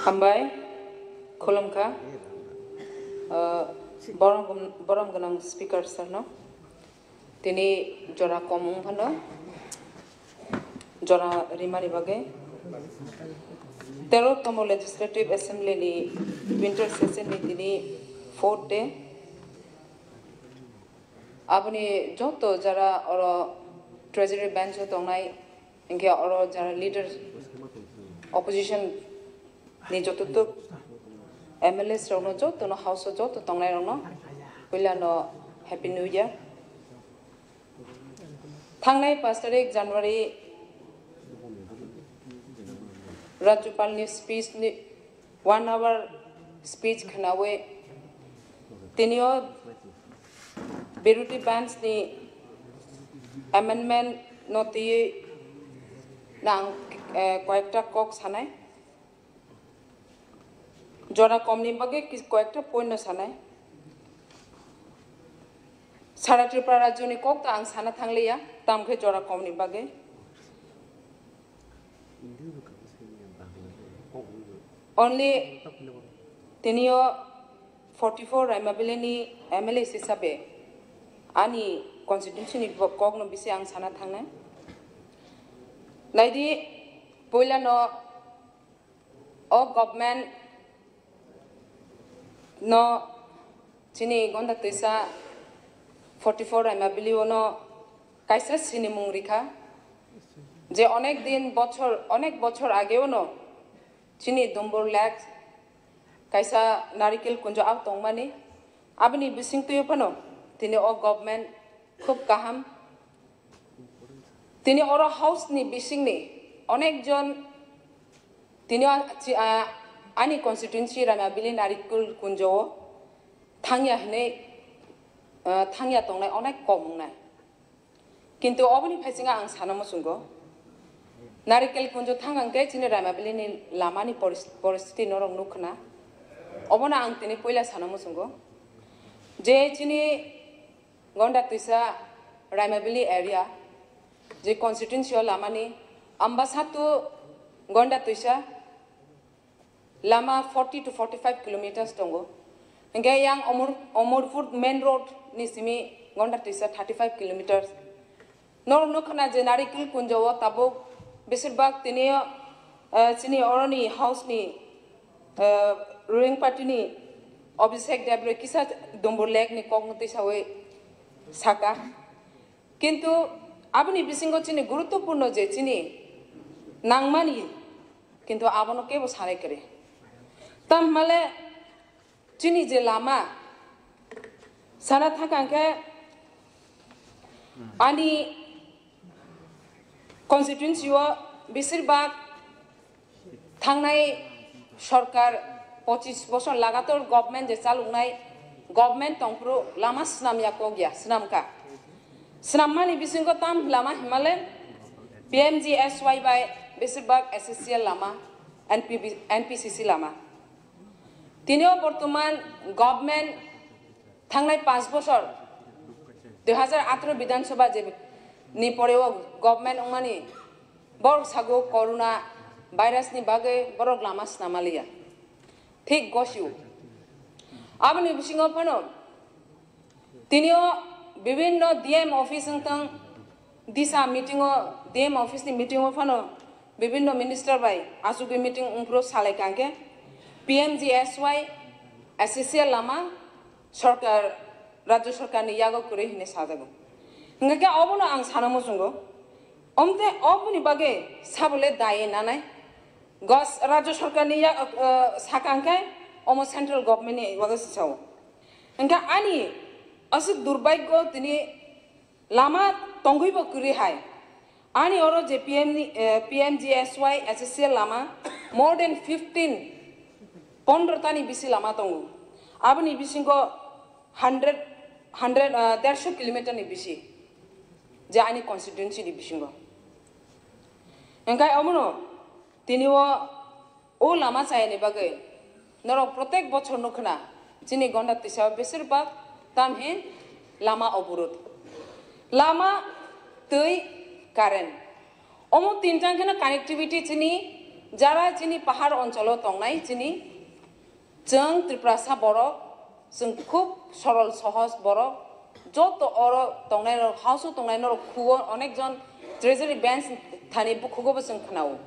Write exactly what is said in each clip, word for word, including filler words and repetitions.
Hambai, khulumkha. Uh, borom gum-, borom gwnang speaker sir no. Tini jora kom wng phano, jora rimani bagwi. Tero tomo Legislative Assembly ni winter session ni tini fourth day. Aboni joto jara oro Treasury Bench o tongnai, hinkhe oro jara leader, opposition ni joto tuk M L As rokno, jotono House o joto tongnai rokno puilano Happy New Year. Thangnai pash tarik January Rajyapal ni speech ni one hour speech khnawi tinio Biruti Bench ni amendment no twiwi nang, eh, koyekta kok sanai. Jora komni bagwi kis-, koyekta point no sanai. Sara Tripura rajyoni kok ta ang sana thangliya, tamkhe jora komni bagwi. Only tinio forty-four Raima Valley ni M L A hisabe ani constituency ni bo-, kok no bisi ang sana thangnai. Naidi, puila no o government no chini Gonda Twisa forty-four Raima Valley o no kaisa sinimung rikha je onek din bochor, onek bochor age o no chini Dumbur Lake kaisa Narikel Kunjo o tongmani, aboni bising twi phano tini o government khub kaham. Tini oro house ni bisingni onek jon tini a-, chi-, a-, ani constituency Raima Valley Narikel Kunjo o thangya hinwi, ah, thangya tongnai onek kom wngnai. Kintu oboni phaisinga ang sana muchungo, Narikel Kunjo thang hwnkhe chini Raima Valley ni lama ni poris-, poristiti norok nukha na. Obono ang tini puila sana muchungo je chini Gonda Twisa Raima Valley area, je constituency o lama ni Ambassa to Gonda Twisa lama forty to forty-five kilometers tongo. Hingke yang Omor-, Omorpur main road ni simi Gonda Twisa thirty-five kilometers. Nor nukha na je Narikel Kunjo o tabuk besir bak tini, eh, chini oroni house ni, eh, ruling party ni Abhishek Debbarma kisa Dumbur Lake ni kok no twisawi saka. Kintu aboni bisingo chini guruttopurno je chini nangmani, kintu abono kebo sanai kwrwi. Tamhimale chini je lama sana thangkha hwnkhe ani constituency o besir bak thangnai sorkar pochis bosor lagator government je chaloknai government tongphuru lama swnamya kok ya, swnamkha. Swnammani bisingo tam lama himale P M G S Y bai besir bak S C C L lama, N P B, N P C C lama. Tinio bortoman government thangnai panch bosor, dui hajar atharo Bidhan Sabha je ni pore o government wngmani, borok sago corona virus ni bagwi borok lama swnamaliya. Thik gosio. Aboni bisingo phano tinio bibinno D M office wngtong, disa meeting o, D M office ni meeting o phano bibinno minister bai achugwi meeting wngphuru salai kangkhe P M G S Y, S C C L lama sorkar, rajya sorkar ni yago kwrwi hinwi sajago. Hingkhe abono ang sana muchungo. Omte oboni bagwi sabole daye nanai. Gos rajya sorkar ni ya, eh, sakangkhe omo central government ni bagwi se sao. Hingkhe ani aswk durbhagyo tini lama tongwibo kwrwi hai. Ani oro je P M ni, eh, P M G S Y S C C L lama more than fifteen, pondro tani bisi lama tongo. Aboni bisingo hundred, hundred, ah, dersho kilometer ni bisi, je ani constituency ni bisingo. Hingkhe omono tini o, o lama chayani bagwi norok protek bochor nukha na, chini Gonda Twisa o besir bak tamhin lama oborod. Lama, twi, current. Omo tinta kheno connectivity chini Jara chini pahar oncholo tongnai chini, chwng Tiprasa borok, chwng khub sorol sohoj borok, joto oro tongnai rok, house o tongnai norok khuo onek jon treasury bench thani bukhugo bo chwng khnao.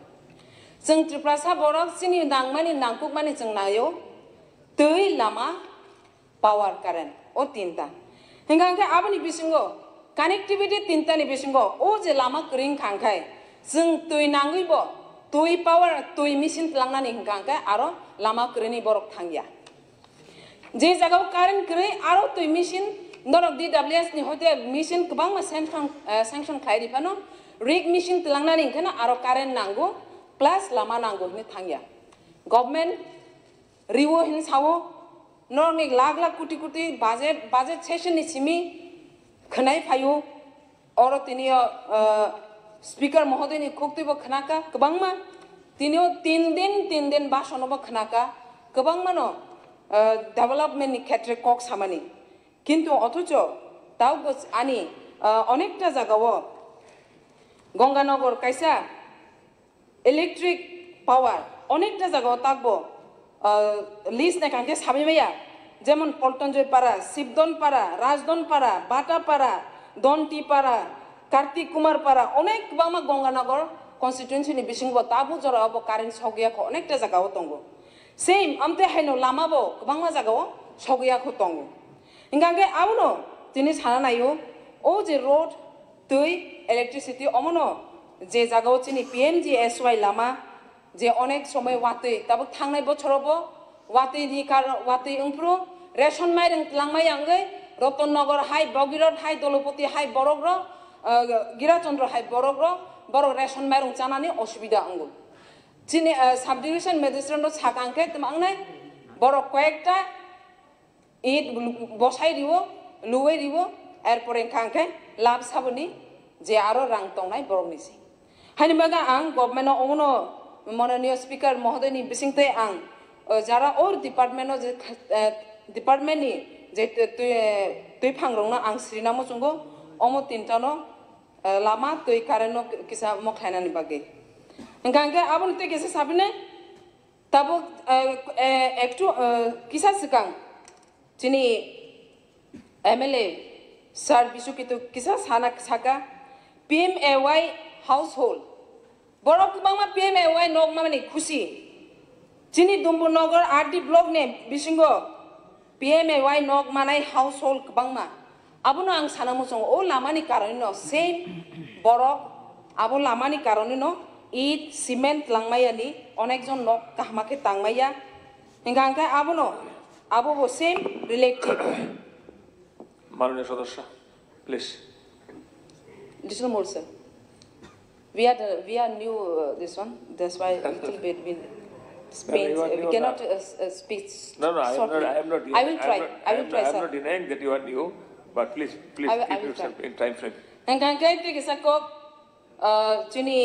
Chwng Tiprasa borok chini nangmani nangkukmani chwng naio, twi, lama, power, current, o tinta. Hingkha hingkhe aboni bisingo connectivity tintani bisingo o je lama kwrwi wngkha hingkhai chwng twi nangwibo twi power twi machine tlangnani hingkha hingkhe aro lama kwrwini borok thangya. Je jagao current kwrwi aro twi machine norok D W S ni hoite machine kwbangma sanction, eh, sanction khlai ri phano rig machine tlangnani hingkheno aro current nango plus lama nango hinwi thangya. Government riwo hin sawo, norokni lakh lakh koti koti budget, budget session ni simi khwnai phaio, oro tini o, ah, speaker mohodoini khuktuibo khnaka kwbangma, tini o tin din, tin din basono bo khnaka kwbangmano, ah, development ni khetre kok samani, kintu othocho taubo ani, ah, onekta jagao Ganganagar kaisa electric power onekta jagao takbo, ah, list naikha hingkhe sabai maya, jemon Poltonjoi Para, Sibdon Para, Rajdon Para, Bata Para, Donti Para, Kartik Kumar Para, onek kwbangma Ganganagar constituency ni bisingo tabuk jorao bo current sogya kho, onekta jagao tongo. Same amte haino lama bo kwbangma jagao sogya kho tongo. Hingkha hingkhe abono tini sana naio, o je road, twi, electricity, omono je jagao chini P M G S Y lama, je onek somoi watwi, tabuk thangnai bochoro bo watwi ni kar-, watwi wngphuru ration mairung tlangmaya wngwi Ratan Nagar hai, Bogirot hai, Dolopati hai borok rok, ah, Girachandra hai borok rok, borok ration mairung chanani osubida wngo. Chini, ah, subdivision magistrate no sakha hingkhe tma wngnai borok koyekta it bosai riwo, luwai riwo, erpore hingkha hingkhe lab saboni je aro rang tongnai borokni se. Haini bagwi ang government no omono mononiyo speaker mohodoini bisingtwi ang, o, jara or department no je, eh, department ni je twi, twi, eh, twiphang rokno ang srina muchungo omo tinta no, eh, lama twi current no kisa mokhlainani bagwi. Hingkha hingkhe aboni twi kisa sabinai. Tabuk, eh, eh, ektu, eh, kisa swkang chini M L A sir Bisu Ketu kisa sana saka P M A Y household. Borok kwbangma P M A Y nok mamani khusi. Chini Dumbur Nagar R D block ni bisingo P M A Y nok manai household kwbangma. Abono ang sana muchungo, o lamani karonino same borok, abo lamani karonino it, cement langmayani onekjon nok kahama khe tangmaya. Hingkha hingkhe abono, abo bo same relative. মাননীয় সদস্য, please. Additional more, sir. We are the, we are new, uh, this one. That's why a little bit we No, no, speak. You are We new cannot now. Uh, s- uh, speak s- No, no, I am not, softly. I am not. I will I am try. Not, I I will am, try, I am sir. Not denying that you are new, but please, please I will, I keep will yourself try. In time frame. Hingkha hingkhe tei kisa kok, uh, chini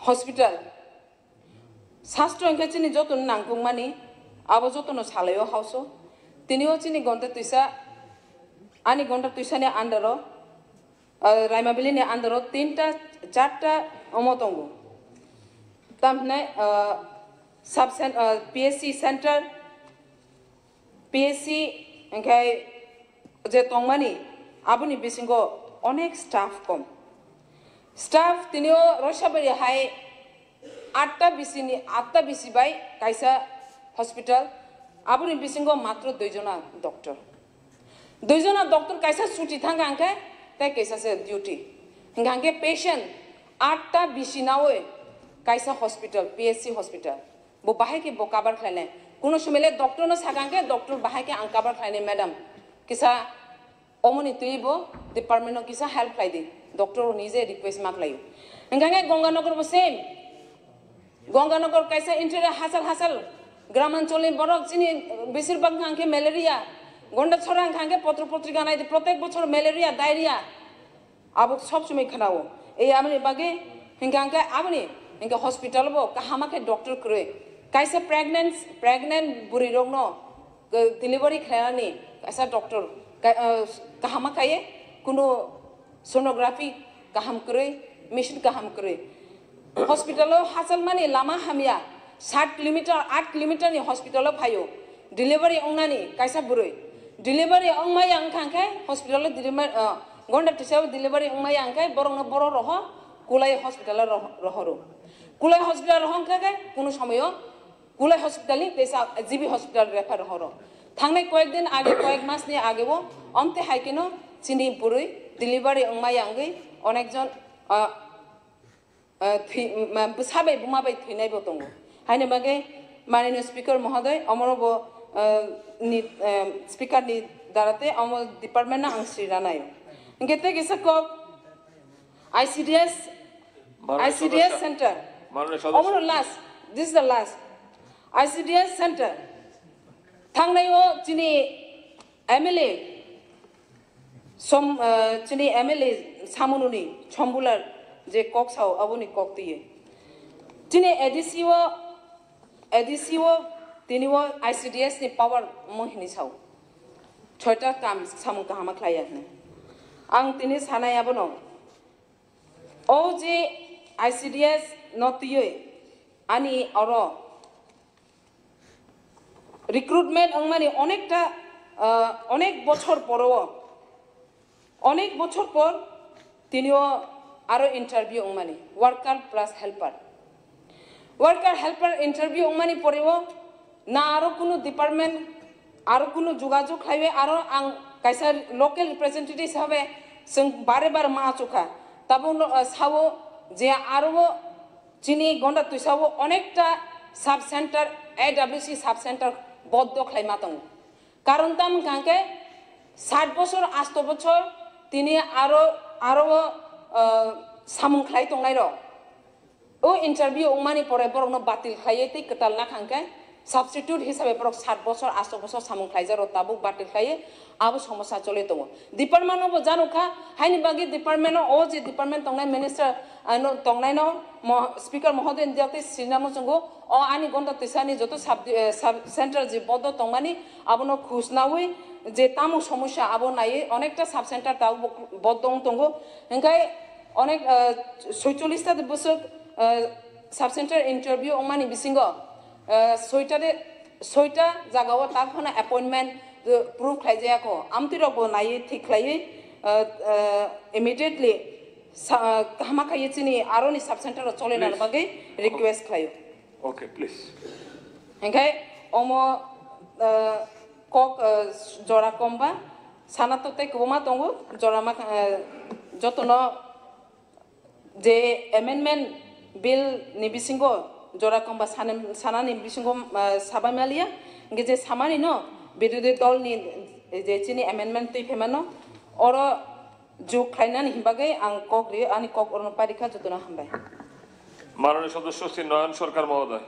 hospital. Sastro hingkhe chini jotono nangkukmani, abo jotono salaio hauso. Tini o chini gonta twisa, ani gonta twisani under o, ah, Raimabili ni under o tinta, charta omo tongo. Tamhinai, ah, sub cen-, ah, P S C center, P S C hingkhe je tongmani, aboni bisingo onek staff kom. Staff tini o Roisabari hai atta bisini, atta bisi bai kaisa hospital, aboni bisingo matro dui jona doctor. Dui jona doctor kaisa chuti thangkha hingkhe tei kaisa se duty. Hingkha hingkhe patient atta bisi nawi kaisa hospital, P S C hospital. Bo bahai khe bo cover khlainai. Kuno somoi le doctor no sakha hingkhe doctor bahai khe ang cover khlainai madam. Kisa omoni twi bo department no kisa help khlai di. Doctor o nije request ma khlaio. Hingkha hingkhe Ganganagar bo same. Ganganagar kaisa interior hachal hachal gramanchol ni borok chini besir bak hingkha hingkhe malaria. Gonda chora hingkha hingkhe potro potrika nai di protek bochor malaria, diarrhea. Abo sob somoi khnao. Ei aboni bagwi hingkha hingkhe aboni hingkhe hospital bo kahama khe doctor kwrwi. Kaisa pregnant, pregnant bwrwi rokno, eh, delivery khlainani kaisa doctor ka-, eh, kahama khaiye, kuno sonography kaham kwrwi, machine kaham kwrwi. Hospital o hachal mani lama hamya, sat kilometer, aat kilometer ni hospital o phaio. Delivery ongnani kaisa bwrwi. Delivery ongmaya wngkha khe hospital o deliver-, ah, gonda tisao delivery ongmaya wngkha borokno boro roho kulai hospital o roh-, rohoro. Kulai hospital rohor kha khe kuno somoyo kulai hospital ni tesa G B hospital refer rohoro. Thangnai koyek din age, koyek mas ni age o omte hai keno chini bwrwi delivery ongmaya wngwi onekjon, ah, ah, thwi-, ma-, bwsa bai buma bai thwinai bo tongo. Haini bagwi manini speaker mohoday, omoro bo, ah, ni, ah, speaker ni darate omo department no ang siranayo. Hingke tei kisa kok I C D S, Marnai I C D S sodosyo. Center. Marnai sodosyo. Omoro last, this is the last. I C D S center. Thangnai o chini M L A, som, eh, chini M L A Samununi Sombular je kok sao, aboni kok twiwi. Chini A D C o, A D C o, tini o I C D S ni power mo hini sao. Choita kam samung kahama khlaiya hini. Ang tini sanai abono. O je I C D S no twiwi ani oro recruitment wngmani onekta, ah, onek bochor poro, onek bochor por tini o aro interview wngmani, worker plus helper. Worker helper interview wngmani pore o na aro kunu department, aro kunu jogajog khlaiwi aro ang kaisa local representative hisabe chwng bare bare ma achukha. Tabukno, ah, sao je aro o chini Gonda Twisa o onekta sub center, A W C sub center boddo khlaima tongo. Karon tamo hwnkha khe sat bochor, asto bochor tini aro, aro o, ah, samung khlai tongnai rok. O interview wngmani pore borokno batil khlaiwi tei kwtal nakha hwnkhe substitute hisabe borok sat bochor, asto bochor samung khlaijak rok tabuk batil khlaiwi abo somosa choli tongo. Department no bo janokha, haini bagwi department no o je department tongnai minister, ah, no tongnai no mo-, speaker mohoday ni tei sinamo chwngo o ani Gonda Twisani joto sub, eh, sub center je bodo tongmani abono khus nawi je tamo somosa abo naiwi onekta sub center tabuk bodo wng tongo. Hwnkhe onek, ah, soicholish ta bwswk, ah, sub center interview wngmani bisingo, ah, soita de, soita jagao ta phano appointment, ah, proof khlaijaya kho. Amtwi rokbo naiwi thik khlaiwi, ah, ah, immediately sa-, ah, kaham khlaiwi chini aroni sub center rok chole nani Please. Bagwi request khlaio. Okay, please. Hingkhe omo, ah, kok, ah, jora komba sana to tei kwbangma tongo, jora ma, ah, jotono je amendment bill ni bisingo jora komba sana-, sanani bisingo, ah, sabai maliya, hingke je samani no birodhi dol ni je chini amendment twi phaimano oro jug khlainani hinbagwi ang kok rio, ani kok orono parikha, jotono hambai. Maroni sodosyo Sri Noyon Sarkar mohoday.